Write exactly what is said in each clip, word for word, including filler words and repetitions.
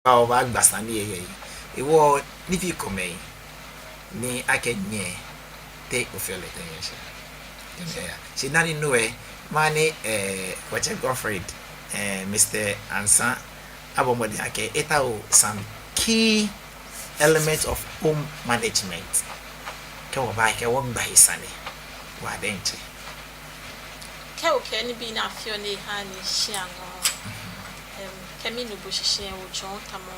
obaagba sane lɛ yɛ he. Hewɔ nibii komɛi ni akɛ nyɛ, te ofeɔ lɛ tɛŋŋ yɛ shia? Shi dani no lɛ, maha ni, eh, wɔtsɛ Godfred, eh, Mister Ansah, abɔ mɔdɛŋ akɛ etao some key elements of home management. Kɛ wɔba, kɛ wɔgba he sane, wɔ diɛŋtsɛ. Kɛ okɛɛ nibii ni afeɔ ni haa ni shia ŋɔɔ, em, kɛ minu bo shishi lɛ, ojwɛŋ tamɔ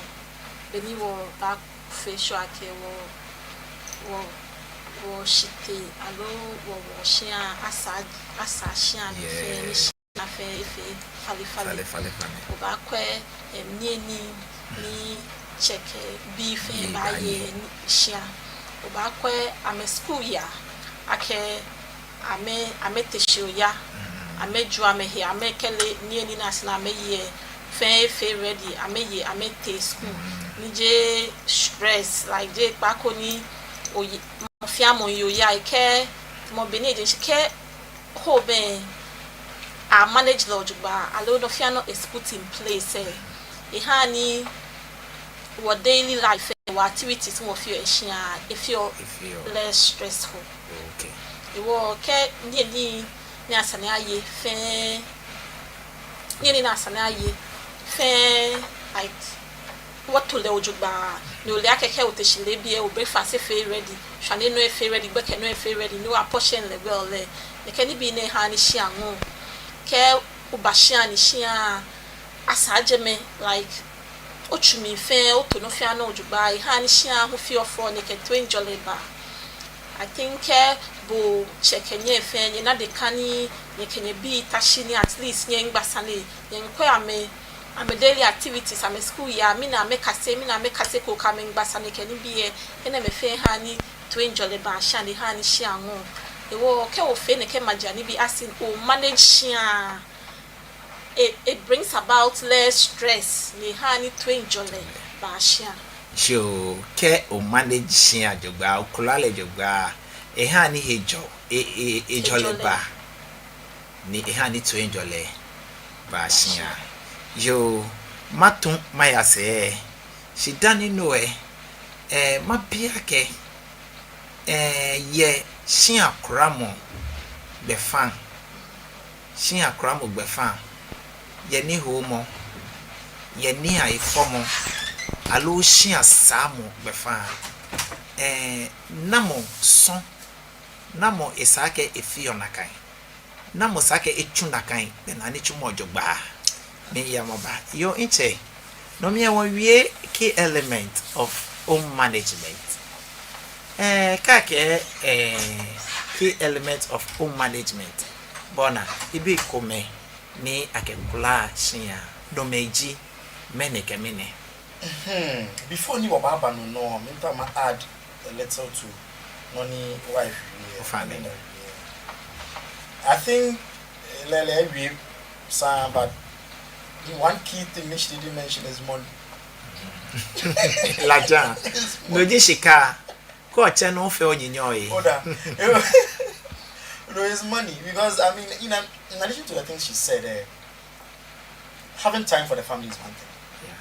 bɔ ni wɔbaafee sure akɛ wɔ, wɔ, wɔshitee aloo wɔ, wɔshia asaa, asaa shia ni fɛɛ ni shia fɛɛ efee falefale. Falefale, falefale. Obaakwɛ, em, niyenii ni tsɛ kɛ bii fɛɛ baaye yɛ shia. Obaakwɛ amɛ school yaa, akɛ amɛ, amɛte shi oya, amɛju amɛhe, amɛkɛle niyenii ni esa ni amɛye fɛɛ efee ready, amɛye, amɛtee school. Ni jeee stress, like, jeee kpaako ni oye, mɔ fɛɛ mɔ ye oya, ekɛ mɔ beni eje shi kɛ home lɛ amanage lɛ jogbaŋŋ, aloo nɔ fɛɛ nɔ is put in place lɛ, ehaa ni wɔ daily life lɛ, wɔ activities ni wɔfeɔ yɛ shia lɛ, efeɔ, efeɔ less stressful. Okay. Hewɔ kɛ niyenii ni esa ni aye fɛɛ, niyenii ni esa ni aye fɛɛ, like, wɔto lɛ jogbaŋŋ, ni ole akɛ kɛ ote shi leebi lɛ, o breakfast efee ready, shwane nɔ efee ready, gbɛkɛ nɔ efee ready, ni wɔpɔtɛɛ lɛ well lɛ, nɛkɛ nibii nɛɛ haa ni shia ŋɔɔ. Kɛ oba shia ni shia lɛ asaa jɛmɛ, like, otsu mli fɛɛ, oto nɔ fɛɛ nɔ jogbaŋŋ, ehaa ni shia hu feɔ fɛo ni kɛ toiŋjɔlɛ baa. I think kɛ bo tsɛ kɛ nyɛ fɛɛ, nyɛna deka ni nyɛkɛ nyɛbii ta shi ni at least nyɛmiigba sane, nyɛmiikwɛ amɛ, amɛ daily activities, amɛ school yaa, mɛni amɛkase, mɛni amɛkaseko, kɛ amɛmiigba sane kɛ nibii lɛ, enɛɛmɛi fɛɛ haa ni toiŋjɔlɛ baa shia, ni haa ni shia ŋɔɔ. Hewɔ kɛ ofee nɛkɛ maji anibii, as in o manage shia lɛ, it, it brings about less stress, ni ehaa ni toiŋjɔlɛ baa shia. So kɛ o manage shia jogbaŋŋ, okula lɛ jogbaŋŋ, ehaa ni hejɔ, e, e, hejɔlɛ baa, ni ehaa ni toiŋjɔlɛ baa shia. Yoo, matu maya sɛɛ, shi dani no lɛ, eh, mabi akɛ, eh, yɛ shia kuramɔ gbɛfaŋ, shia kuramɔ gbɛfaŋ, yɛ nihoomɔ, yɛ nihaifɔmɔ, aloo shia saamɔ gbɛfaŋ, eh, namɔ sɔŋŋ, namɔ esa akɛ efeɔ nakai, namɔ esa akɛ etsu nakai, bɛ naa nitsumɔ jogbaŋŋ. Miiya maba. Yoo, ntsɛ, no mli lɛ wɔwie key element of home management. Eh, kɛ akɛɛ, eh, key element of home management, bɔ ni nibii komɛi ni akɛkulaa shia, nomɛi ji mɛni kɛ mɛni? Hmm, before ni wɔbaaba no nɔ, miitao ma add a little to nɔ ni wife wie. Ofainɛ. I think, eh, lɛɛlɛŋ ewie sa, but the one key thing ni she didn't mention is money. Lajan. It's money. No ji shika. Kɛ otsɛ nɔ fɛɛ, onyɛɛɛ onyɛ. Oda. No, it's money, because, I mean, in an, in addition to the things she said, eh, having time for the family is one thing. Yeah.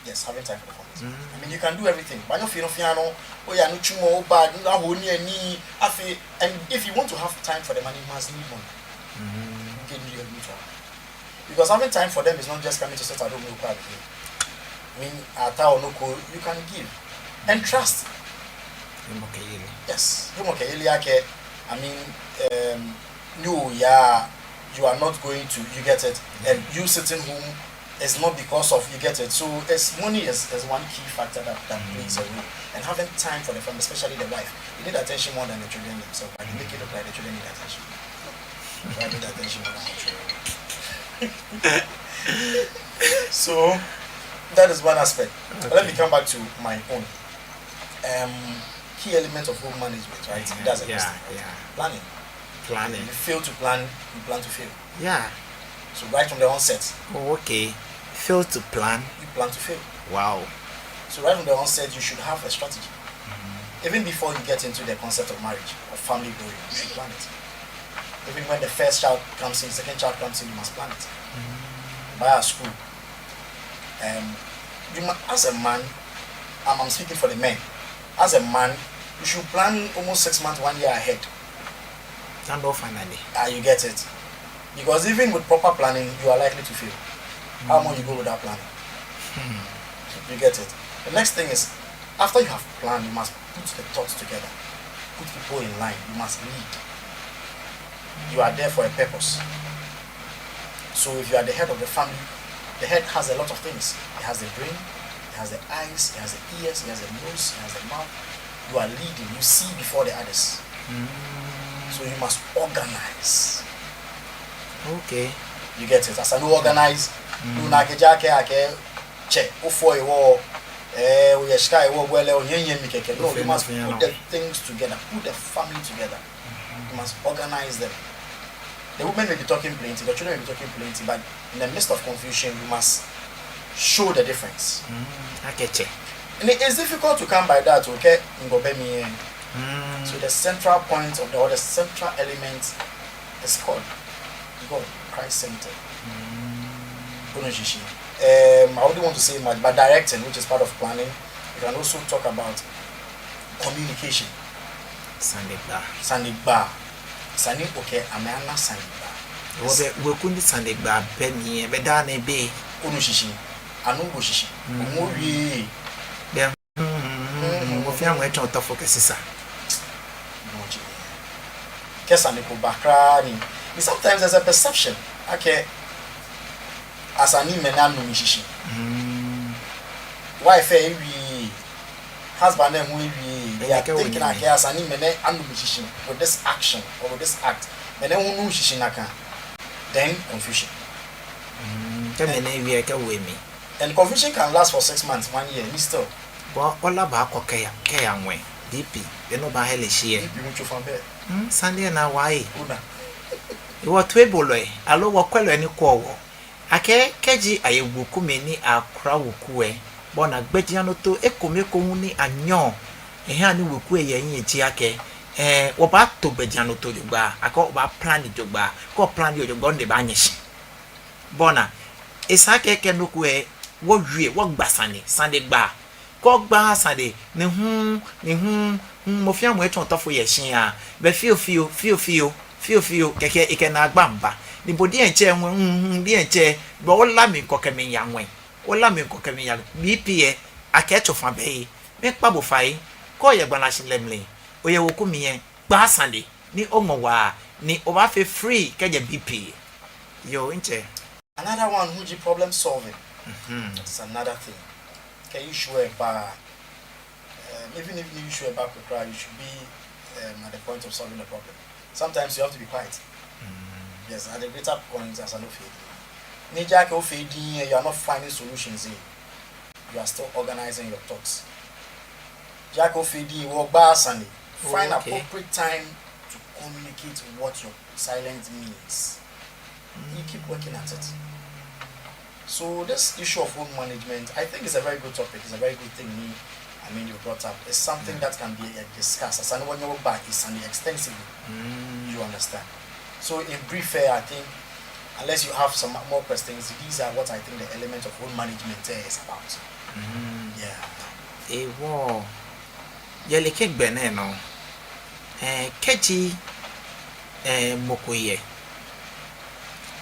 Yes, having time for the family is one thing. Mm. I mean, you can do everything. But no fee, no fee, no. Oh yeah, no chumo, oh bad, no, oh, ni, ni, afi. And if you want to have time for the money, you must need money. Mm. You get, you need to have. Because having time for them is not just coming to sit at home, no, quiet. I mean, at all, no, you can give. And trust. Hemɔkɛyeli. Yes. Hemɔkɛyeli akɛ, I mean, um, no, yeah, you are not going to, you get it? And you sitting home is not because of, you get it? So it's, money is, is one key factor that, that plays a role. And having time for the family, especially the wife, you need attention more than the children themselves. But they make it look like the children need attention. Why need attention more than the children? So, that is one aspect. But let me come back to my own. Um, key element of home management, right? Yeah, that's a yeah, question. Yeah. Planning. Planning. You fail to plan, you plan to fail. Yeah. So right from the onset. Oh, okay. Fail to plan. You plan to fail. Wow. So right from the onset, you should have a strategy. Mm-hmm. Even before you get into the concept of marriage or family growing, you should plan it. Even when the first child comes in, second child comes in, you must plan it. Mm-hmm. Buy a school. Um, You must, as a man, I'm, I'm speaking for the men. As a man, you should plan almost six months, one year ahead. Tando finally. Ah, you get it? Because even with proper planning, you are likely to fail. How more you go without planning? You get it? The next thing is, after you have planned, you must put the thoughts together, put people in line. You must lead. You are there for a purpose. So if you are the head of the family, the head has a lot of things. It has the brain, it has the eyes, it has the ears, it has the nose, it has the mouth. You are leading. You see before the others. So you must organize. Okay. You get it? As I know organize, you na keja ke ake che ofo ewo eh oye shika ewo gwele onyenye mi keke. No, you must put the things together, put the family together. You must organize them. The women may be talking plenty, the children may be talking plenty, but in the midst of confusion, you must show the difference. Akeche. And it is difficult to come by that, okay? Ngobemi. So the central point of the, or the central element is called God, Christ centered. Kono shishi. Um, I wouldn't want to say much, but directing, which is part of planning, you can also talk about communication. Sane gba. Sane gba. Sane, okay, amɛna sane gba. Wɔbɛ, weku ni sane gba bɛ mli, bɛ daa nɛɛ bɛ. Kono shishi. Anu bo shishi. Mo wie. Bɛ. Mɔ fɛɛ mɔ etsɔ tɔfo kɛ sisa. Kɛ sane ko ba kwraa ni. Ni sometimes there's a perception. Ake, esa ni mɛi nɛɛ anu mi shishi. Wife ewie, husband hu ewie. They are thinking ake, esa ni mɛi nɛɛ anu mi shishi with this action or with this act. Mɛi nɛɛ hu nu shishi nakai. Then confusion. Kɛ mɛi nɛɛ wie kɛ wo emli. And confusion can last for six months, one year, ni still. Bɔ ola baakɔ kɛya, kɛya ŋwɛi. B P, bɛ no baahele shi yɛ. B P hu tsofa bɛ. Sane lɛ naa wa ee. Ona. Ewɔ toibolɔi, aloo wɔkwɛlɔi ni kwɛɔ wɔ. Akɛ, kɛji ayɛ weku mli ni akura weku lɛ, bɔ ni gbɛjianɔtoo ekomeko hu ni anyɛɔ, ehaa ni weku lɛ yɛ hiɛ ji akɛ, eh, wɔbaato gbɛjianɔtoo jogbaŋŋ, akɛ wɔbaa plan jogbaŋŋ, kɛ wɔ plan jogbaŋŋ, no lɛ baanyɛ shi. Bɔ ni, esa akɛ kɛ nɔ ko lɛ, wɔwie, wɔgba sane, sane gba. Kɛ ogba sane, ni hu, ni hu, hu, mɔ fɛɛ mɔ etsɔ tɔfo yɛ shia. Bɛ fioo fioo, fioo fioo, fioo fioo, kɛkɛ ekɛ naagba miiba. Ni bo diɛŋtsɛ hu, hu, hu, diɛŋtsɛ, bɛ ola mli kɔ kɛmiiya ŋwɛi. Ola mli kɔ kɛmiiya B P lɛ, akɛ tsofa bɛ ee. Miikpa bo fai, kɛ oyɛ gbalashihilɛ mli, oyɛ weku mli lɛ, gba sane, ni oŋmɔ waa, ni obaafee free kɛjɛ B P. Yoo, ntsɛ. Another one hu ji problem solving. It's another thing. Kɛ issue lɛ ba, um, even if ni issue lɛ ba kwraa, you should be, um, at the point of solving the problem. Sometimes you have to be quiet. Yes, at the greater point, as I know, ni ejaakɛ ofee diŋŋ, you are not finding solutions, eh? You are still organizing your thoughts. Ejaakɛ ofee diŋŋ, wɔgba sane. Find appropriate time to communicate what your silence means. You keep working at it. So this issue of home management, I think, is a very good topic. It's a very good thing, me, I mean, you brought up. It's something that can be, uh, discussed. Esa ni wɔnyɛ wɔgba sane extensively. You understand? So in brief, eh, I think, unless you have some more questions, these are what I think the element of home management, eh, is about. Yeah. Ewɔ, yɛ nɛkɛ gbɛ nɛɛ nɔ, eh, kɛji, eh, mɔ ko yɛ,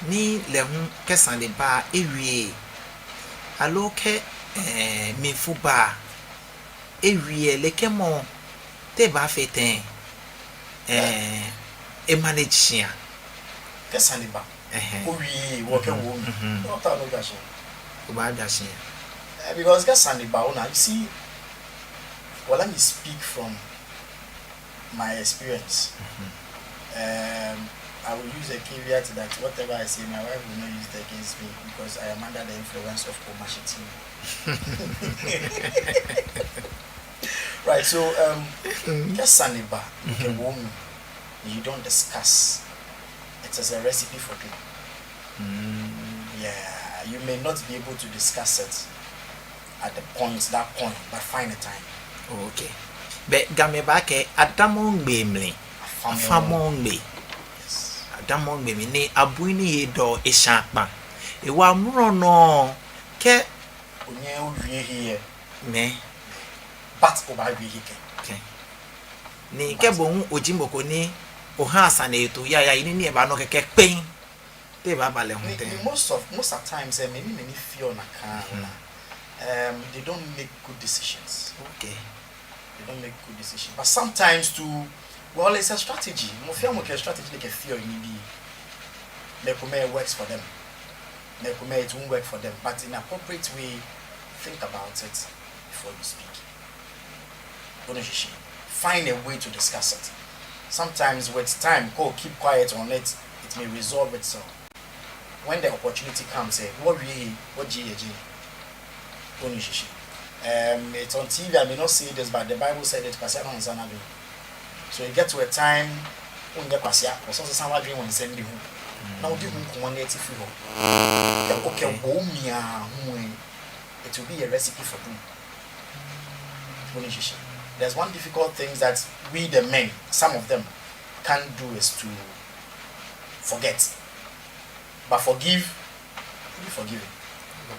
ni lɛ hu kɛ sane ba ewieee, aloo kɛ, eh, mlifu ba ewieee, nɛkɛ mɔ, te ebaafee tɛŋŋ, eh, e manage shia? Kɛ sane ba. Ɛhɛɛ. Owieee, wɔkɛ wo mli. Ota nɔ ja shia. Obaaja shia. Eh, because kɛ sane ba, ona, you see, well, let me speak from my experience. Um, I will use a caveat that whatever I say, my wife will not use it against me because I am under the influence of Komashi team. Right, so, um, kɛ sane ba, kɛ wo mli, you don't discuss. It is a recipe for doom. Yeah, you may not be able to discuss it at the point, that point, but find a time. Okay. Bɛ Gamɛi baakɛɛ adamɔŋ gbee mli. Afamɔŋ gbee. Adamɔŋ gbee mli ni abui ni yɛ dɔ esha kpa. Ewa mrɔ nɔ kɛ Onyɛŋ owie he yɛ mɛi, but obaawie he kɛkɛ. Ni kɛ bo hu oji mɔ ko ni ohaa sane eto yaya, ni nii lɛ baanɔ kɛkɛ kpɛŋŋ, te ebaaba lɛ hu tɛŋŋ? Most of, most of times, eh, mɛi ni, mɛi ni feɔ nakai, um, they don't make good decisions. Okay. They don't make good decisions. But sometimes too, well, it's a strategy. Mɔ fɛɛ mɔ kɛ strategy ni ekɛfeɔ nibii. Mɛi komɛi works for them. Mɛi komɛi it won't work for them. But in appropriate way, think about it before you speak. Onu shishi. Find a way to discuss it. Sometimes with time, kɛ o keep quiet on it, it may resolve itself. When the opportunity comes, eh, wɔwie, wɔjie yɛ jɛi. Onu shishi. Um, it's on T V, I may not say this, but the Bible said it, kwashiai anaaa nsane adwene. So you get to a time, onyɛ kwashia, ɔsɔsɔ san wadwene wɔn nsɛm bi ho. Na wodi ho nkɔmmɔ na eti fi hɔ. Kɛ okɛ wo mia ho, eh, it will be a recipe for doom. Onu shishi. There's one difficult thing that we the men, some of them, can't do is to forget. But forgive, be forgiven.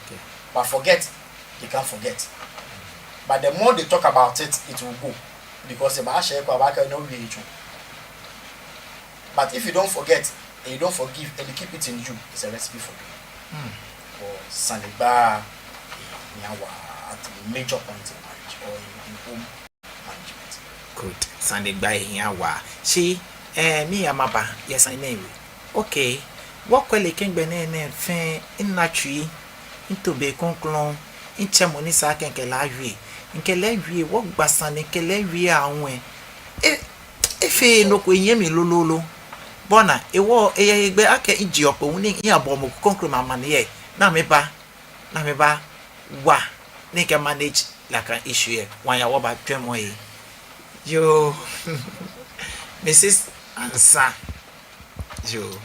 Okay. But forget, they can't forget. But the more they talk about it, it will go. Because ebaashɛ he ko abaakɛɛ no we echo. But if you don't forget, and you don't forgive, and you keep it in you, it's a recipe for doom. Hmm. Or sanegbaa, eh, nyawa at a major point in marriage or in, in home management. Good. Sanegbaa ehia waa. Shi, eh, miiya maba, yes, I know. Okay. Wɔkwɛ lɛ kɛ gbɛ nɛɛ nɛɛ fɛɛ, mina tsui, mito be krɔŋkrɔŋ, mitsɛ mɔ ni sa akɛ mikɛ lɛ awie. Mikɛ lɛ wie, wɔgba sane, mikɛ lɛ wie awɛ. E, efeee nɔ ko, enyɛmi lololo. Bɔ ni, ewɔ, eyɛ hegbɛ akɛ miji ɔkpɔ wu ni miyabɔ mɔ krɔŋkrɔŋ amaniɛ. Ni amɛba, ni amɛba wa, ni mikɛ manage nakai issue lɛ. Wɔya wɔba jwɛŋmɔ lɛ. Yoo. Missus Ansah. Yoo.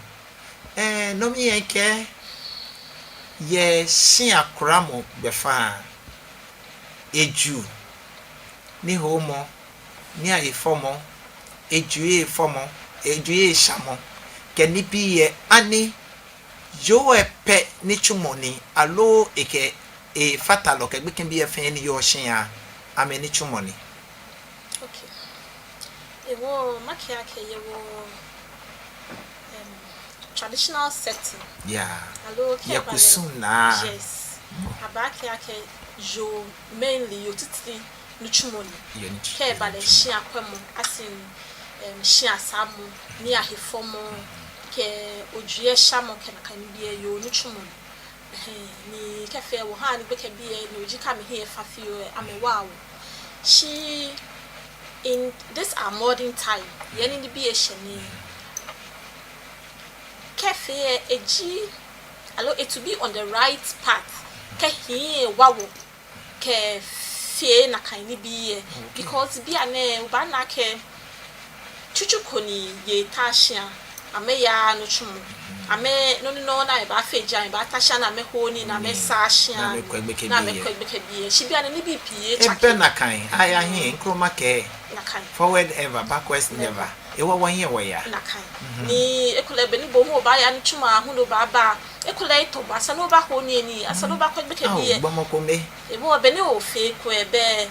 Eh, nɔ ni mikɛɛ, yɛ shia kramɔ gbɛfaŋ, eju, nihoomɔ, nii ahefɔmɔ, eju he fɔmɔ, eju he shamɔ, kɛ nibii lɛ, ani yoo lɛ pɛ nitsumɔ ni, aloo ekɛ efatalɔ kɛ gbekɛbii lɛ fɛɛ ni yɔɔ shia, amɛnitsumɔ ni? Okay. Ewɔ, makɛɛ akɛ yɛ wɔ, em, traditional setting. Yeah. Aloo kɛ eba lɛ, yɛ kusum naa. Yes. Abaakɛɛ akɛ yoo mainly, yoo titri nitsumɔ ni. Yoo nitsumɔ ni. Kɛ eba lɛ shia kwɛmɔ, as in, em, shia saamɔ, nii ahefɔmɔ, kɛ oju he shamɔ, kɛ nakai nibii lɛ, yoo nitsumɔ ni. Ɛhɛɛ, ni kɛ fɛɛ wɔhaa ni gbekɛbii lɛ, no ji akɛ amɛhiɛ fa fioo lɛ, amɛwaa wɔ. Shi in this our modern time, yɛ he ni nibii lɛ eshɛ nɛɛ, kɛ fɛɛ eji, aloo it will be on the right path, kɛ hii lɛ wa wɔ, kɛfee nakai nibii lɛ. Okay. Because bianɛ, obaana akɛ, tsutsu ko ni yei ta shia, amɛyaaa nitsumɔ. Amɛ, nɔ ni nɔ ni abaafee ji, abaata shia ni amɛhoɔ nii ni amɛsaa shia. Ni amɛkwɛ gbekɛbii lɛ. Ni amɛkwɛ gbekɛbii lɛ. Shi bianɛ nibii pii etsake. Ebɛ nakai, aya hiɛ, nkrumah kɛɛ. Nakai. Forward ever, backwards never. Never. Ewɔ wɔhiɛ wɔyaa. Nakai. Mhm. Ni ekolɛ be ni bo hu obaaya nitsumɔ aahu ni obaaba, ekolɛ etɔ bo, esa ni obahoɔ nii, esa ni obakwɛ gbekɛbii lɛ. Ao, gbɔmɔ kome. Ewɔ be ni ofee eko lɛ, bɛ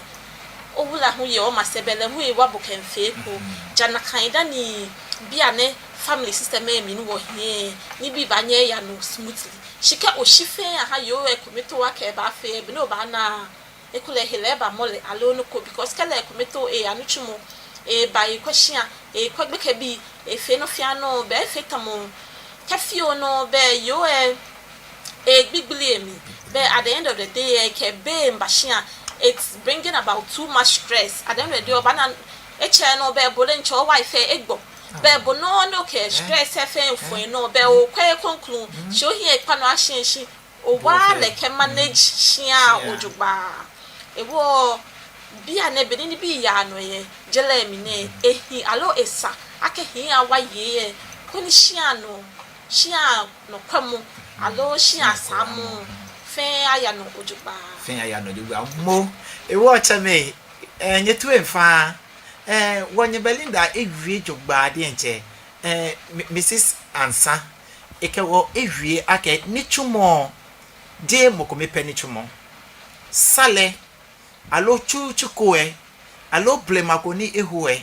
owula hu yɛ omasɛi, bɛ lɛ hu ewa bo kɛmiifee eko. Mhm. Ja nakai dani bianɛ family system lɛ mli ni wɔhiɛ, nibii baanyɛ aya nɔ smoothly. Shi kɛ oshi fɛɛ aha yoo lɛ kome too akɛ ebaafee, be ni obaana, ekolɛ hela lɛ bamɔ lɛ aloo nɔ ko, because kɛ lɛ kome too eya nitsumɔ, eba ekwɛ shia, ekwɛ gbekɛbii, efee nɔ fɛɛ nɔ, bɛ efee tamɔ kɛ fioo nɔ, bɛ yoo lɛ egbigbliŋ emli. Bɛ at the end of the day lɛ, kɛ be miiba shia, it's bringing about too much stress. At the end of the day, obaana etsɛɛɛ nɔ, bɛ bo diɛŋtsɛ o-wife lɛ egbɔ. Bɛ bo nɔŋŋ ni okɛ stress lɛ fɛɛ miifɔ enɔ, bɛ okwɛ ekoŋŋ, shi ohiɛ ekpa nɔ ashishi. Owa lɛ kɛ manage shia jogbaŋŋ. Ewɔ, bianɛ be ni nibii yaa nɔ yɛ je lɛ mli nɛɛ, ehi aloo esa akɛ hii awa yei lɛ, koni shia nɔ, shia nɔkwɛmɔ, aloo shia saamɔ, fɛɛ aya nɔ jogbaŋŋ. Fɛɛ aya nɔ jogbaŋŋ. Mo, ewɔ tsɛmɛi, eh, nyɛtoi miifa, eh, wɔnyɛ Belinda ewie jogbaŋŋ diɛŋtsɛ, eh, Mi-, Missus Ansah, ekɛ wɔ ewie akɛ nitsumɔ, jeee mɔ kome pɛ nitsumɔ. sa lɛ, aloo tsutsu ko lɛ, aloo blema ko ni eho lɛ,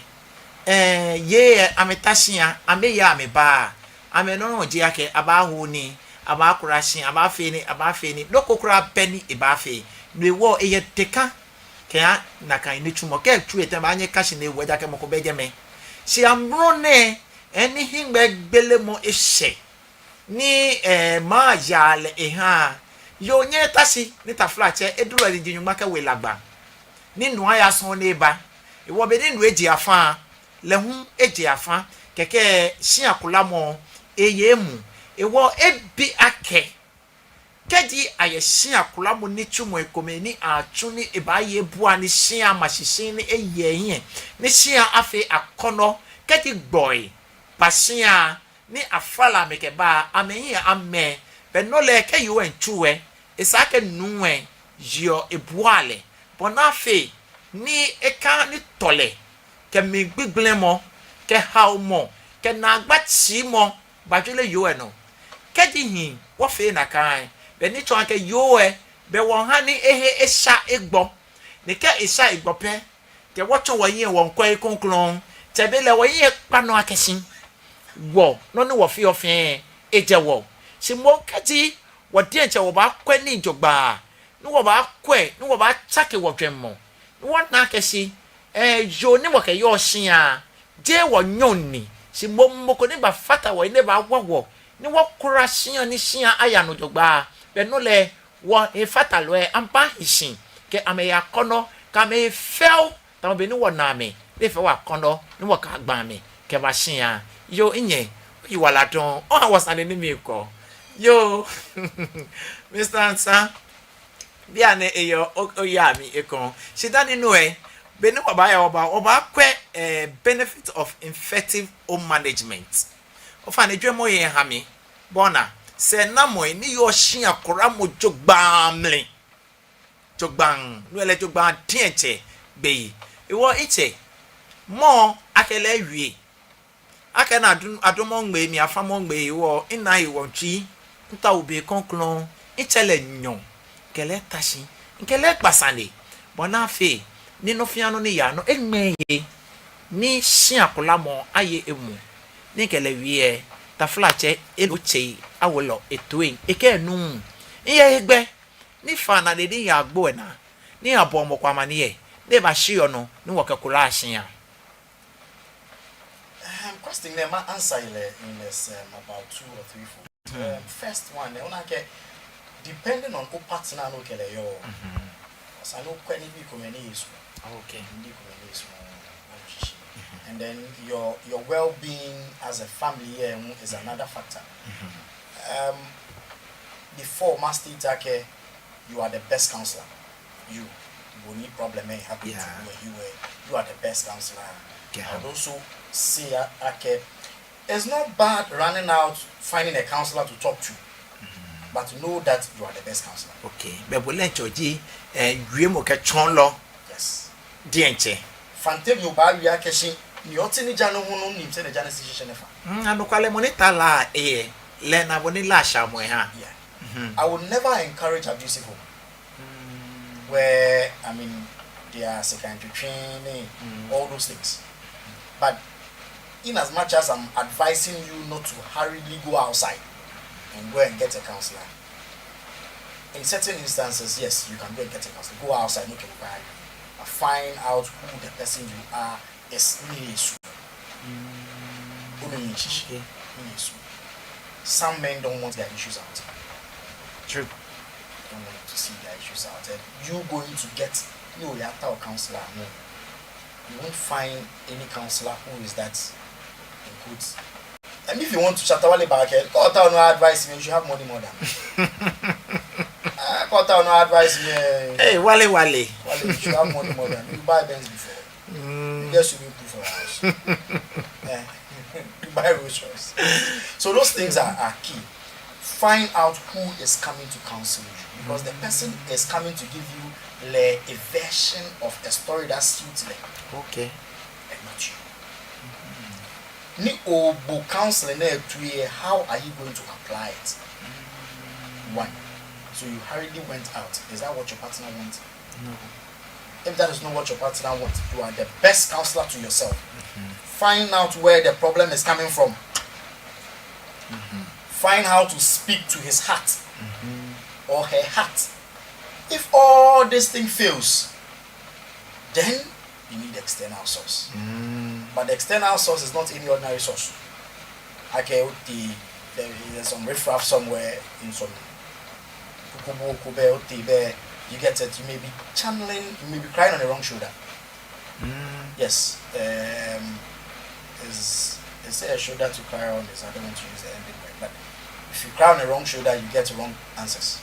ɛɛ, yei lɛ amɛta shia, amɛyaa amɛbaa, amɛnɔ nɔŋŋ ji akɛ abaaho nii, abaakura shia, abaafee nii, abaafee nii, nɔ ko kwraa bɛ ni ebaafee. No hewɔ lɛ eyɛ deka kɛha nakai nitsumɔ. Kɛ etsu etɛ, ebaanyɛ eka shi ni ewo, ejaakɛ mɔ ko bɛ jɛmɛ. Shi amrɔ nɛɛ, ɛɛ, ni hiŋmɛigbelemɔ eshɛ, ni, ɛɛ, maŋ yaa lɛ eha, yoo nyɛŋ eta shi ni taflatsɛ edurɔ lɛ ji nyɔŋma kɛ we lagba, ni nuu aya sɔŋŋ ni eba. Hewɔ be ni nuu eje afã, lɛ hu eje afã, kɛkɛ shiakuramɔ eye emuu. Hewɔ ebi akɛ, kɛji ayɛ shiakuramɔ nitsumɔi komɛi ni atsu ni ebaaye ebua ni shia ama shi shiŋŋ ni eye ehiɛ, ni shia afee akɔnɔ, kɛji gbɔi ba shia ni afala amɛ kɛba, amɛhiɛ amɛ, belɛ no lɛ kɛ yoo lɛ miitsu lɛ, esa akɛ nuu lɛ yeɔ ebuaa lɛ, bɔ ni afee ni ekã nitɔlɛ, kɛ mligbigblemɔ, kɛ haomɔ, kɛ naagba tsiimɔ bajɔɔ yoo lɛ nɔ. Kɛji hii wɔfee nakai, belɛ ni tsɔɔ akɛ yoo lɛ, belɛ wɔha ni ehe esha egbɔ. Ni kɛ esha egbɔ pɛ, kɛ wɔtsɔ wɔhiɛ wɔmiikwɛ ekrɔŋkrɔŋ, tsɛbelɛ wɔhiɛ kpa nɔ akɛ shi wɔ, nɔ ni wɔfeɔ fɛɛ ejɛ wɔ. Shi moŋ kɛji wɔ diɛŋtsɛ wɔbaakwɛ nii jogbaŋŋ, ni wɔbaakwɛ, ni wɔbaatsake wɔjwɛŋmɔ, ni wɔna akɛ shi, ɛɛ, yoo ni wɔkɛyɔɔ shia, jeee wɔnyɔŋ ni, shi moŋ mɔ ko ni baafata wɔhe ni ebaawa wɔ, ni wɔkura shia ni shia aya nɔ jogbaŋŋ, belɛ no lɛ wɔhefatalɔi lɛ amɛbaahi shi kɛ amɛhe akɔnɔ, kɛ amɛhe fɛo, tamɔ bɔ ni wɔna amɛ, ni efee wɔ akɔnɔ, ni wɔkagba amɛ kɛba shia. Yoo, minyɛ, oyiwaladɔŋŋ, oha wɔ sane ni miikɔ. Yoo, Mister Ansah, bianɛ eyɔɔ, o, oyaa mli ekoŋŋ. Shi dani no lɛ, be ni wɔbaaya, wɔbaa, wɔbaakwɛ, ɛɛ, benefit of effective home management. Ofainɛ, jwɛŋmɔ yɛ ha mi, bɔ ni sɛɛnamɔi ni yɔɔ shiakuramɔ jogbaŋŋ mli, jogbaŋŋ, no lɛ jogbaŋŋ diɛŋtsɛ gbeyei. Hewɔ mitsɛ, mɔ akɛ lɛ ewie, akɛ ni adɔmɔ miŋmɛɛ, mi afamɔ miŋmɛɛ hewɔ, mina hewɔ mitsui, mitao be krɔŋkrɔŋ, mitsɛ lɛ nyɔɔŋ, mikɛ lɛ ta shi, mikɛ lɛ gba sane, bɔ ni afee ni nɔ fɛɛ nɔ ni yaa nɔ eŋmɛɛ ehe, ni shiakuramɔ aye emuu. Ni mikɛ lɛ wie lɛ, taflatsɛ, eno tsei awolɔ etoiŋ, ekɛɛ enuuu. Miyɛ hegbɛ ni faa naa lɛ ni miya agbo lɛ naa, ni miyabɔ mɔ ko amaniɛ, ni eba shi yɔɔ nɔ, ni wɔkɛkula shia. Um, question nɛɛ ma-answer lɛ in this, um, about two or three fold. Um, first one, eh, ona akɛ, depending on o-partner ni okɛ lɛ yɔɔ, esa ni okwɛ nibii komɛi ni yɛ sua. Okay. Nibii komɛi ni yɛ sua, wɔshishi. And then your, your well-being as a family here, mm, is another factor. Um, before, ma-state akɛ, you are the best counselor. You, bo ni problem lɛ happen to you, you, eh, you are the best counselor. I would also say, uh, akɛ, it's not bad running out, finding a counselor to talk to, but know that you are the best counselor. Okay. Belɛ bo lɛ otsɔji, eh, wiemɔ kɛ tsɔɔlɔ. Yes. Diɛŋtsɛ. Fã tɛŋŋ ni obaawie akɛ shi, ni oti ni ja nɔ hu nɔ ni misɛɛ ni ja ni si shishi nɛɛ fã. Mm, anɔkwale, mɔ ni ta La lɛ, lɛ na bɔ ni La shamɔ eha. Yeah. I would never encourage abusive home. Where, I mean, there are second training, all those things. But in as much as I'm advising you not to hurriedly go outside and go and get a counselor, in certain instances, yes, you can go and get a counselor. Go outside, no can buy. But find out who the person you are is. Ni Yesu. Onu ni shishi. Okay. Ni Yesu. Some men don't want their issues out. True. Don't want to see their issues out. And you going to get, you will have a counselor. No. You won't find any counselor who is that in quotes. And if you want to shatter Wale back, eh, call town no advice me, you should have money more than me. Ah, call town no advice me. Eh. Hey, Wale, Wale. Wale, you should have money more than me. You buy Benz before. You get swimming pool for your house. Eh, you buy Rolls Royce. So those things are, are key. Find out who is coming to counsel you, because the person is coming to give you, like, a version of a story that suits them. Okay. And not you. Ni obo counseling lɛ toi lɛ, how are you going to apply it? One. So you hurriedly went out. Is that what your partner wants? No. If that is not what your partner wants, you are the best counselor to yourself. Find out where the problem is coming from. Find how to speak to his heart or her heart. If all this thing fails, then you need external source. But the external source is not any ordinary source. Akɛ otee, there, there's some riffraff somewhere in some kukubu okube otee there, you get it? You may be channeling, you may be crying on the wrong shoulder. Yes, um, it's, it's a shoulder to cry on, is, I don't want to use the ending word, but if you cry on the wrong shoulder, you get wrong answers.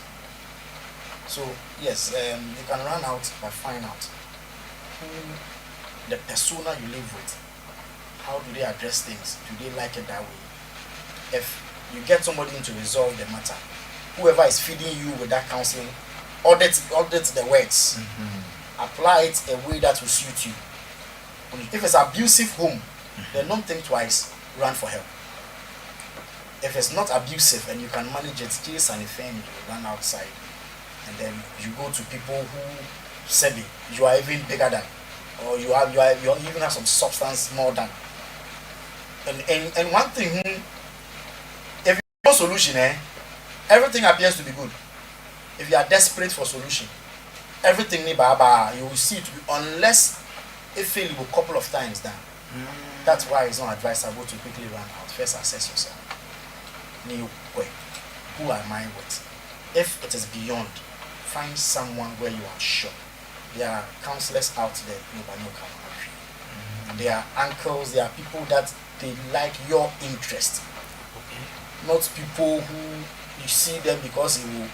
So, yes, um, you can run out, but find out who the persona you live with, how do they address things? Do they like it that way? If you get somebody in to resolve the matter, whoever is feeding you with that counseling, audit, audit the words. Apply it a way that will suit you. If it's abusive home, then don't think twice, run for help. If it's not abusive and you can manage it, just an affair, you run outside. And then you go to people who, sɛbe, you are even bigger than, or you have, you are, you even have some substance more than. And, and, and one thing, hmm, if you no solution, eh, everything appears to be good. If you are desperate for solution, everything ni baaba, you will see it to be, unless it fail you a couple of times down. That's why it's not advisable to quickly run out. First assess yourself. Ni okwɛ, who am I with? If it is beyond, find someone where you are sure. There are counselors out there, no, but no, come on. There are uncles, there are people that they like your interest. Not people who you see them because you will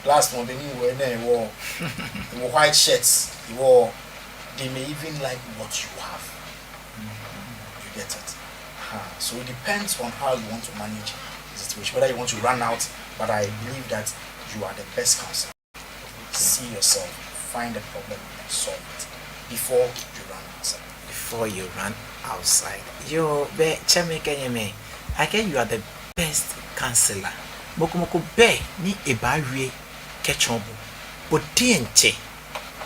last one, they will, they will white shirts, they will, they may even like what you have. You get it? So it depends on how you want to manage the situation, whether you want to run out, but I believe that you are the best counselor. See yourself, find the problem and solve it before you run outside. Before you run outside. Yoo, bɛ tsɛmɛi kɛ nyɛmɛi, akɛ you are the best counselor. Mɔ ko mɔ ko bɛ ni ebaawie kɛtsɔɔ bo. Bo diɛŋtsɛ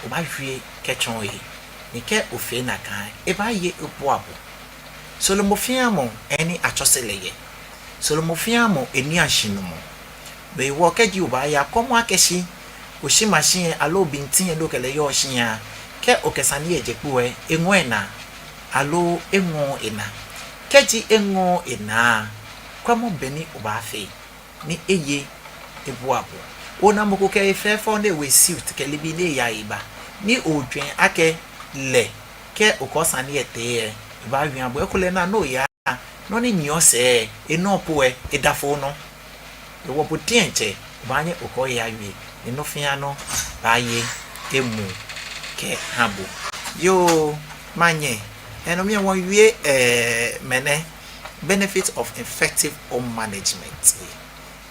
obaawie kɛtsɔɔ ehe. Ni kɛ ofee nakai, ebaaye ebua bo. Sɔlemɔ fɛɛ mɔ, ehe ni atsɔse lɛ yɛ. Sɔlemɔ fɛɛ mɔ, eniiashinumɔ. Be wɔ kɛji obaaya, kɔmɔ akɛ shi oshi mashi lɛ, aloo binti lɛ ni okɛ lɛ yɔɔ shia, kɛ okɛ sane lɛ je kpo lɛ, eŋɔɔ enaa, aloo eŋɔɔɔ enaa. Kɛji eŋɔɔɔ enaa, kwɛmɔ bɔ ni obaafee ni eye ebua bo. Ona mɔ ko kɛ efɛfɛo ni ewo suit kɛ nibii ni eyaa eba, ni ojwɛŋ akɛ lɛ, kɛ okɛ osane lɛ tee lɛ, ebaawie aha bo. Ekolɛ naa ni oyaa, nɔ ni nyiɛ osɛɛ lɛ, enɔ po lɛ, eda foo nɔ. Hewɔ bo diɛŋtsɛ obaanyɛ okɛ ohe awie, ni nɔ fɛɛ nɔ baaye emuu kɛha bo. Yoo, manyɛ, enɔ mli lɛ wɔwie, eh, mɛnɛ, benefit of effective home management.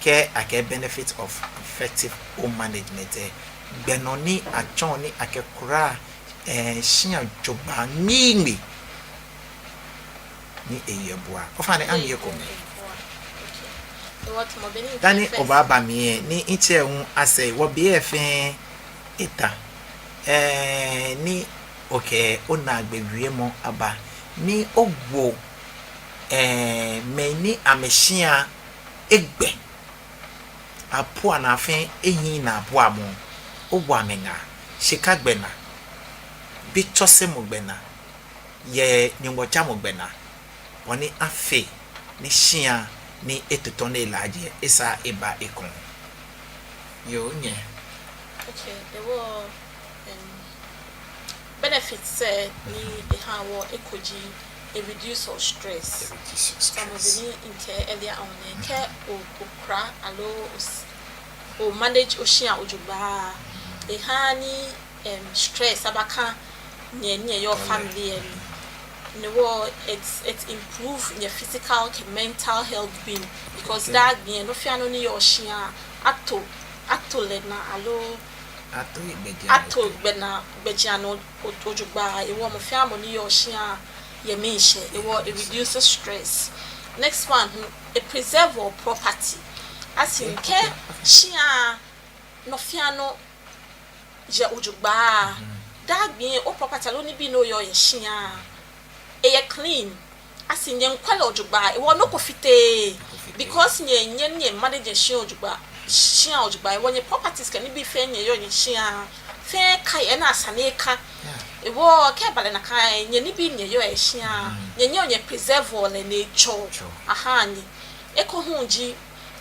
Kɛ akɛɛ benefit of effective home management lɛ, gbɛ nɔ ni atsɔɔ ni akɛkura, eh, shia jogbaŋŋ ni eyɛ bua. Ofainɛ, amɛ ekomɛi. Dani obaaba mli lɛ, ni mitsɛ hu asɛɛ, wɔ be lɛ fɛɛ eta. Eh, ni okɛ onaagbee wiemɔ aba, ni owo, eh, mɛi ni amɛshia egbɛ, apua naa fɛɛ ehiii naa abuamɔ, owo amɛ ŋaa, shika gbɛ naa, bitsɔsemɔ gbɛ naa, yɛ Nyɔŋmɔjamɔ gbɛ naa, bɔ ni afee ni shia ni etotɔ ni elaaje lɛ, esa eba ekoŋŋ. Yoo, nyɛ. Okay, hewɔ, em, benefits lɛ ni ehaa wɔ eko ji, e reduce stress. E reduce stress. Tamɔ bɔ ni mikɛɛ earlier on lɛ, kɛ o, okura aloo o s-, o manage oshia jogbaŋŋ, ehaaa ni, em, stress abaka nyɛ, nyɛ, your family lɛ mli. Ni hewɔ, it, it improve nyɛ physical kɛ mental health being, because daa gbi lɛ nɔ fɛɛ nɔ ni yɔɔ shia, ato, ato lɛ naa aloo ato gbɛjianɔ, ato gbɛ naa, gbɛjianɔ jogbaŋŋ. Hewɔ mɔ fɛɛ mɔ ni yɔɔ shia lɛ miishɛɛ. Hewɔ e reduce stress. Next one, e preserve property. As in, kɛ shia nɔ fɛɛ nɔ yɛ ojogbaŋŋ. Daa gbi o property aloo nibii ni oyɔɔ yɛ shia, eyɛ clean. As in, nyɛmiikwɛ lɛ ojogbaŋŋ. Hewɔ nɔ ko fiteee. Because nyɛ, nyɛ, nyɛmanage nyɛshia ojogbaŋŋ. Shia ojogbaŋŋ. Hewɔ nyɛ properties kɛ nibii fɛɛ ni nyɛyɔɔ nyɛshia, fɛɛ ka yɛ ni esa ni eka. Hewɔ kɛ eba lɛ nakai, nyɛ nibii ni nyɛyɔɔ yɛ shia, nyɛnyɛɔ nyɛpreserve lɛ ni etsɔ. Aha, nyɛ. Eko hu ji,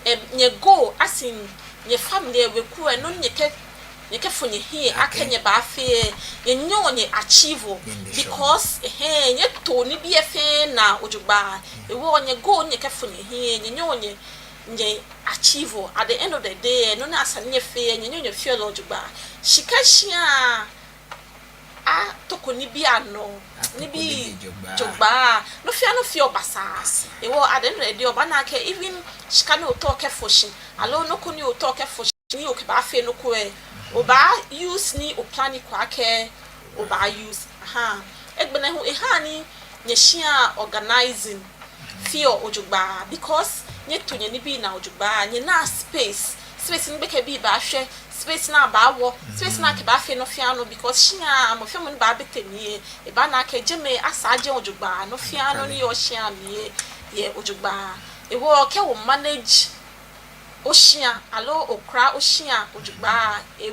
em, nyɛ goal, as in, nyɛ family lɛ, weku lɛ, nɔ ni nyɛkɛ, nyɛkɛfɔ nyɛhiɛ akɛ nyɛbaafee lɛ, nyɛnyɛɔ nyɛ achieve. Because, ɛhɛɛ, nyɛto nibii lɛ fɛɛ naa ojogbaŋŋ. Hewɔ nyɛ goal ni nyɛkɛfɔ nyɛhiɛ lɛ, nyɛnyɛɔ nyɛ, nyɛ achieve. At the end of the day lɛ, nɔ ni esa ni nyɛfee lɛ, nyɛnyɛɔ nyɛfeɔ lɛ ojogbaŋŋ. Shi kɛ shia atoko nibii anɔ, nibii jogbaŋŋ, nɔ fɛɛ nɔ feɔ basaa. Hewɔ at the end of the day, obaana akɛ even shika ni otaoɔ okɛfɔ shi, aloo nɔ ko ni otaoɔ okɛfɔ shi ni okɛbaafee nɔ ko lɛ, obaa use ni oplan ko akɛ obaa use. Aha. Agbɛnɛ hu ehaa ni nyɛshia organizing feɔ ojogbaŋŋ, because nyɛto nyɛnibii naa ojogbaŋŋ, nyɛnaa space, space ni gbekɛbii baashwɛ, space ni abaawɔ, space ni akɛbaafee nɔ fɛɛ nɔ, because shia, mɔ fɛɛ mɔ ni baabi tɛ mli lɛ, ebaana akɛ jɛmɛ asaa jɛi ojogbaŋŋ, nɔ fɛɛ nɔ ni yɔɔ shia mli lɛ, yɛ ojogbaŋŋ. Hewɔ kɛ omanage oshia, aloo okura oshia ojogbaŋŋ, e-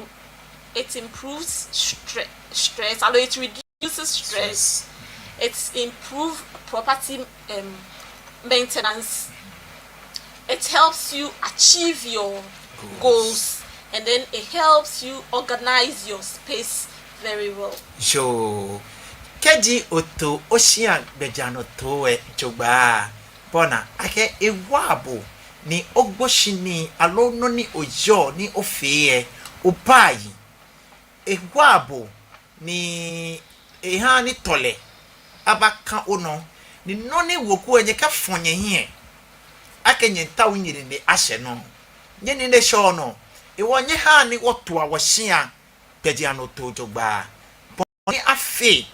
it improves stre- stress, aloo it reduces stress. It improves property, um, maintenance. It helps you achieve your goals, and then it helps you organize your space very well. So, kɛji oto oshia gbɛjianɔtoo lɛ jogbaŋŋ, obaana akɛ ewa bo ni ogboshinii aloo nɔ ni oyɔɔ ni ofee lɛ, obaayi. Ewa bo ni ehaa ni tɔlɛ abaka onɔ, ni nɔ ni weku lɛ nyɛkɛfɔ nyɛhiɛ akɛ nyɛmiitao nyɛnine ashɛ nɔ. Nyɛnine shɛɔ nɔ. Hewɔ nyɛhaa ni wɔtoa wɔshia gbɛjianɔtoo jogbaŋŋ. Bɔ ni afee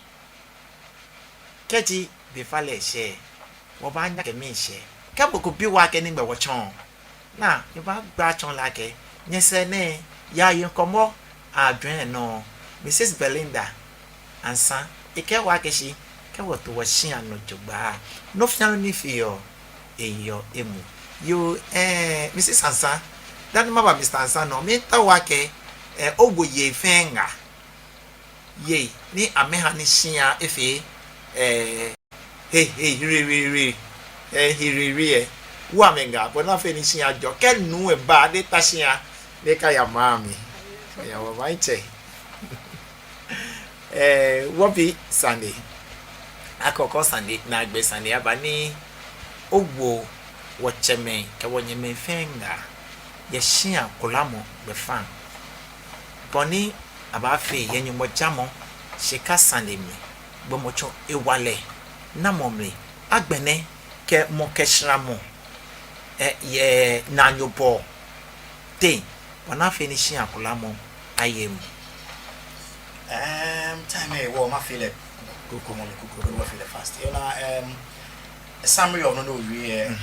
kɛji be falɛ shɛ, wɔbaanyɛ wɔkɛ miishɛɛ. Kɛ mɔ ko bi wɔ akɛ nɛgbɛ wɔtsɔɔ, naa, nyɛbaagba atsɔɔ lɛ akɛ nyɛsɛɛ nɛɛ, yɛ ŋkɔmɔ ajwɛŋ nɔ, Mrs Belinda Ansah, ekɛɛ wɔ akɛ shi kɛ wɔto wɔshia nɔ jogbaŋŋ, nɔ fɛɛ nɔ ni feɔ, eyeɔ emuu. Yoo, eh, Mrs Ansah, dani maba Mr Ansah nɔ, miitao akɛ, eh, owo yei fɛɛ ŋaa. Yei ni amɛhaa ni shia efee, eh, he, he, hirihiri, eh, hirihiri, eh. Wo amɛ ŋaa, bɔ ni afee ni shia ajɔ. Kɛ nuu lɛ ba, ni eta shia, ni ekaya maŋ mli. Eya wɔ maŋtsɛ. Eh, wɔbi sane. Akɔkɔ sane, naagbee sane aba ni owo wɔtsɛmɛi kɛ wɔnyɛmɛi fɛɛ ŋaa yɛ shia kuramɔ gbɛfaŋ. Bɔ ni abaafee yɛ Nyɔŋmɔjamɔ shika sane mli, gbɔmɔtso hewalɛ namɔ mli, agbɛnɛ kɛ mɔ kɛ shramɔ, eh, yɛ naanyobɔɔ teŋ, bɔ ni afee ni shia kuramɔ aye emuu. Um, time lɛ, wɔ mafee lɛ kuku, kuku, mɔ mi kuku, kuku, wɔfee lɛ fast. You know, um, a summary of nɔ ni owie lɛ,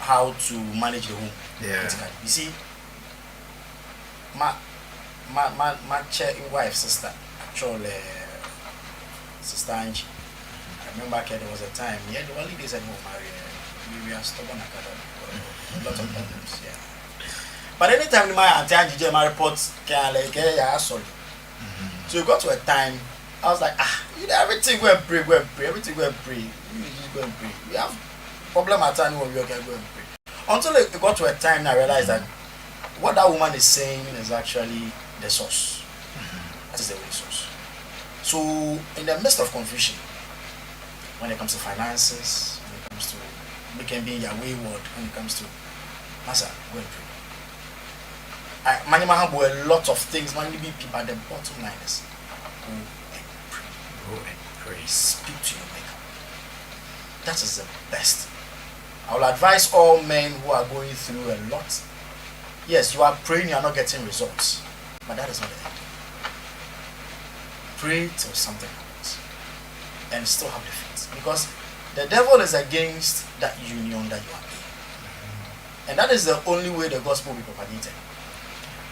how to manage the home critically. You see, ma, ma, ma, matsɛ wife sister, actually, Sister Angie. I remember, okay, there was a time, yeah, the early days I didn't marry, eh, we were stubborn like that. A lot of problems, yeah. But anytime ni ma Auntie Angie jɛ, ma report, kɛ ale, kɛ ya, sorry. So it got to a time, I was like, "Ah, you know, everything go and pray, go and pray, everything go and pray. You just go and pray. We have problem at hand, when we can go and pray." Until it got to a time, I realized that what that woman is saying is actually the source. That is the real source. So, in the midst of confusion, when it comes to finances, when it comes to making being your wayward, when it comes to, Master, go and pray. I, money, man have a lot of things, money be people, but the bottom line is, go and pray. Go and pray. Speak to your maker. That is the best. I will advise all men who are going through a lot. Yes, you are praying, you are not getting results, but that is not the end. Pray till something happens and still have the faith, because the devil is against that union that you are in. And that is the only way the gospel will be propagated.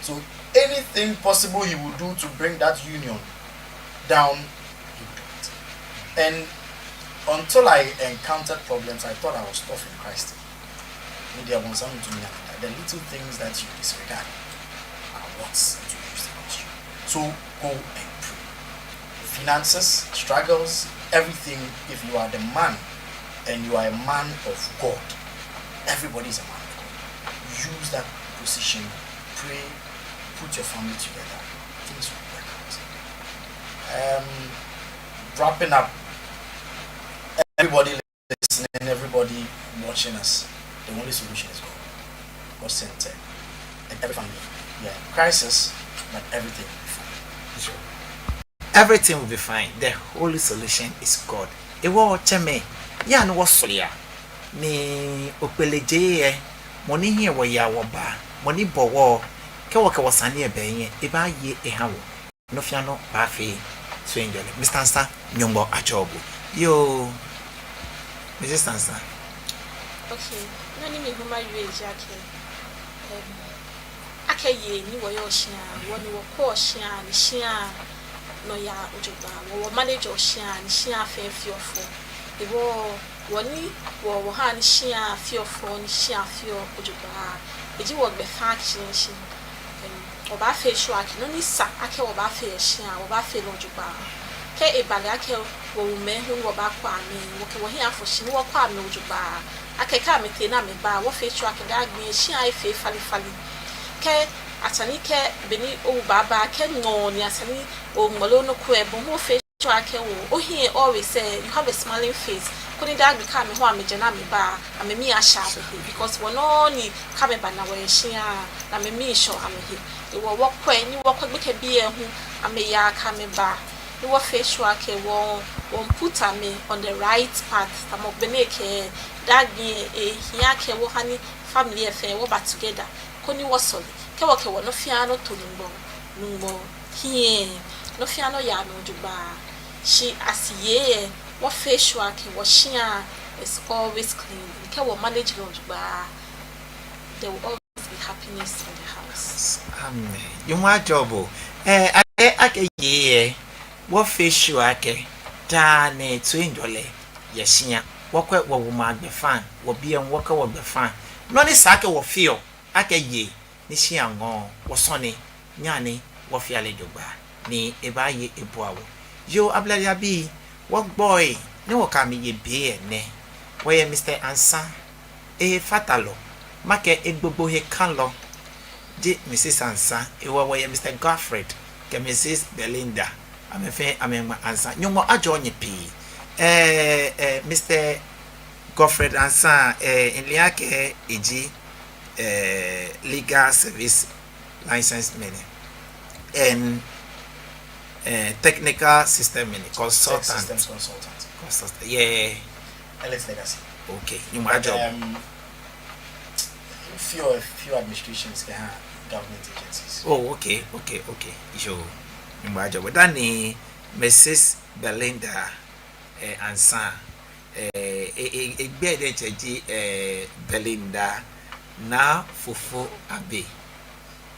So anything possible he would do to bring that union down, he would do it. And until I encountered problems, I thought I was tough in Christ. Media wants something to me. The little things that you disregard are what's to use the ministry. So go and pray. Finances, struggles, everything. If you are the man and you are a man of God, everybody is a man of God. Use that position, pray, put your family together. Things will work out. Um, wrapping up, everybody listening, everybody watching us, the only solution is God. God centered. And every family, yeah, crisis, but everything will be fine. Sure. Everything will be fine. The only solution is God. Ewɔ tsɛmɛi, ya ni wɔsɔlea. Ni okpeleje yɛ, mɔ ni hiɛ wɔyaa wɔbaa, mɔ ni bɔ wɔ, kɛ wɔkɛ wɔsane lɛ bɛ hiɛ, ebaaye eha wɔ. Nɔ fɛɛ nɔ baafee toiŋjɔlɛ. Mister Ansah, Nyɔŋmɔ ajɔɔ bo. Yoo, Missus Ansah. Okay, nɔ ni mihu mawie ji akɛ, em, akɛ yei ni wɔyɔɔ shia, wɔ ni wɔkwɛɔ shia, ni shia nɔ yaa jogbaŋŋ, wɔ, wɔmanageɔ shia, ni shia fɛɛ feɔ fɛo. Ewɔ, wɔ ni, wɔ, wɔhaa ni shia feɔ fɛo, ni shia feɔ jogbaŋŋ. Eji wɔgbɛfaŋ akɛ shi, em, wɔbaafee sure akɛ nɔ ni sa akɛ wɔbaafee yɛ shia, wɔbaafee lɛ jogbaŋŋ. Kɛ eba lɛ akɛ wɔwumɛi hu ni wɔbaakwɛ amɛ, wɔkɛ wɔhiɛ afɔ shi ni wɔkwɛ amɛ jogbaŋŋ. Akɛ kɛ amɛtee ni amɛba, wɔfee sure akɛ daa gbi shia efee falefale. Kɛ esa ni kɛ be ni owu baaba, kɛ ŋmɔ ni esa ni oŋmɔ loo nɔ ko lɛ, bo hu ofee sure akɛ o, ohiɛ always lɛ, you have a smiling face. Koni daa gbi kɛ amɛ hu amɛjɛ ni amɛba, amɛmii ashɛ amɛhe. Because wɔ nɔŋŋ ni kɛ amɛbana wɔ yɛ shia, ni amɛmii shɛɔ amɛhe. Ewɔ, wɔkwɛ, ni wɔkwɛ gbekɛbii lɛ hu, amɛyaa kɛ amɛbaa. Ni wɔfee sure akɛ wɔ, wɔ put amɛ on the right path. Tamɔ be ni ekɛɛ, daa gbi lɛ, ehia akɛ wɔha ni family lɛ fɛɛ wɔba together. Koni wɔsɔle. Kɛ wɔkɛ wɔnɔ fɛɛ nɔ to Nyɔŋmɔ, Nyɔŋmɔ hiɛ, nɔ fɛɛ nɔ yaa nɔ jogbaŋŋ. Shi as yei lɛ, wɔfee sure akɛ wɔ shia is always clean. Kɛ wɔ manage lɛ jogbaŋŋ, there will always be happiness in the house. Amen. Nyɔŋmɔ ajɔɔ bo. Eh, akɛ, akɛ yei lɛ, wɔfee sure akɛ daa nɛɛ toiŋjɔlɛ yɛ shia. Wɔkwɛ wɔwumɛi agbɛfaŋ, wɔbii lɛ hu wɔkwɛ wɔgbɛfaŋ. Nɔ ni sa akɛ wɔfeɔ, akɛ yei ni shia ŋɔɔ, wɔsɔle, nyɛhaa ni wɔfea lɛ jogbaŋŋ, ni ebaaye ebua wɔ. Yoo, Ablade abii, wɔgbɔi ni wɔkɛ amɛ yɛ biɛ nɛɛ, wɔyɛ Mister Ansah, ehefatalɔ, makɛɛ egbogbo he kalɔ, ji Missus Ansah, ewɔ wɔyɛ Mister Godfred kɛ Missus Belinda, amɛ fɛɛ amɛŋma Ansah. Nyɔŋmɔ ajɔɔ nyɛ pii. Eh, eh, Mister Godfred Ansah, eh, mile akɛ eji, eh, legal service license mɛni, and, eh, technical system mɛni, consultant. Tech systems consultant. Consultant, yeah. Elite Legacy. Okay, Nyɔŋmɔ ajɔɔ. Um, few, few administrations kɛha government agencies. Oh, okay, okay, okay. Yoo, Nyɔŋmɔ ajɔɔ bo. Dani Missus Belinda, eh, Ansah, eh, eh, eh, egbɛi diɛŋtsɛ ji, eh, Belinda Naa Fofo Abey.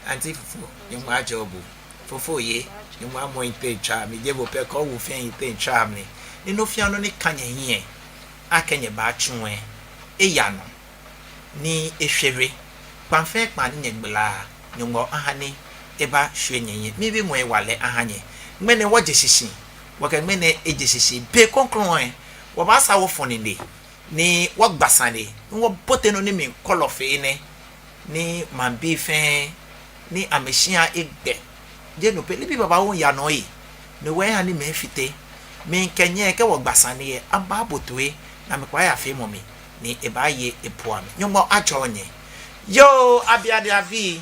Auntie Fofo, Nyɔŋmɔ ajɔɔ bo. Fofo yei, Nyɔŋmɔ amɔ nyɛteŋ tswaa mli, jeee bo pɛ, kɛ owu fɛɛ nyɛteŋ tswaa mli. Ni nɔ fɛɛ nɔ ni ka nyɛhiɛ akɛ nyɛbaatsu lɛ, eya nɔ, ni eshwere. Kpaa fɛɛ kpaa ni nyɛgbalaa, Nyɔŋmɔ aha ni ebashwie nyɛhiɛ. Mibi ŋwɛi hewalɛ aha nyɛ. Ŋmɛnɛ wɔje shishi, wɔkɛ ŋmɛnɛ eje shishi. Be krɔŋkrɔŋ lɛ, wɔbaasaa wɔfɔ nine, ni wɔgba sane, ni wɔbote nɔ ni mli kɔlɔ fee nɛɛ, ni maŋbii fɛɛ, ni amɛshia egbɛ. Jeee no pɛ, nibii babaoo yaa nɔ ee, ni wɔha ni mɛi fite. Mikɛɛ nyɛ akɛ wɔgba sane lɛ, amɛbaabo toi, ni amɛkpa yafeemɔ mli, ni ebaaye ebua amɛ. Nyɔŋmɔ ajɔɔ nyɛ. Yoo, Ablade abii,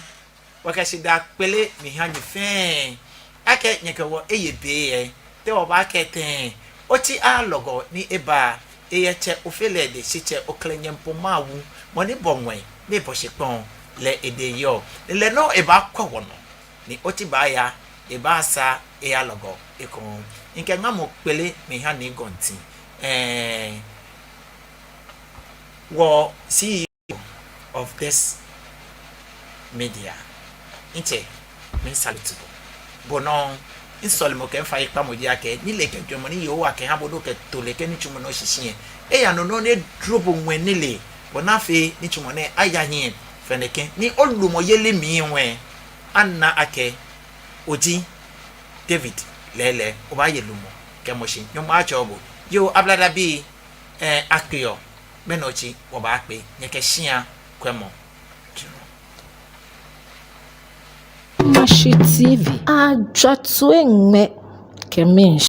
wɔkɛ shidaa kpele miiha nyɛ fɛɛ, akɛ nyɛkɛ wɔ eye be lɛ, te wɔbaakɛɛ tɛŋŋ? Otsi alɔgɔ ni eba, eyɛ Tsɛ Ofe lɛ dɛŋ, shi Tsɛ Oklɛ Nyɔŋmɔ Mawu, mɔ ni bɔ ŋwɛi, ni ebɔ shikpɔŋ lɛ edɛŋ yɔɔ. Lɛ nɔŋŋ ebaakwɛ wɔnɔ, ni otsi baaya, ebaasaa eyalɔgɔ ekoŋŋ. Mikɛ ŋamɔ kpele miiha Nii Gɔnti, eh, wɔ C E O of this media, Mitsɛ, miisalute bo. Bo nɔŋŋ, misɔlemɔ kɛ mifaikpamɔ ji akɛ, nilee kɛ jwɛŋmɔ ni Yehowa kɛha bo ni okɛto lɛ kɛ nitsumɔ nɛɛ shishi lɛ, eya nɔ nɔŋŋ ni edro bo ŋwɛi nilee, bɔ ni afee nitsumɔ nɛɛ aya hiɛ fɛɛ nɛkɛ, ni olumɔyeli mli hu lɛ, ana akɛ oji David lɛɛlɛŋ, obaaye lumɔ kɛmɔ shi. Nyɔŋmɔ atsɔɔ bo. Yoo, Ablade bii, eh, akpeɔ, mɛni otsi wɔbaakpe, nyɛkɛ shia kwɛmɔ. Mashi T V, ajwa toiŋmɛ kɛ miishɛɛ.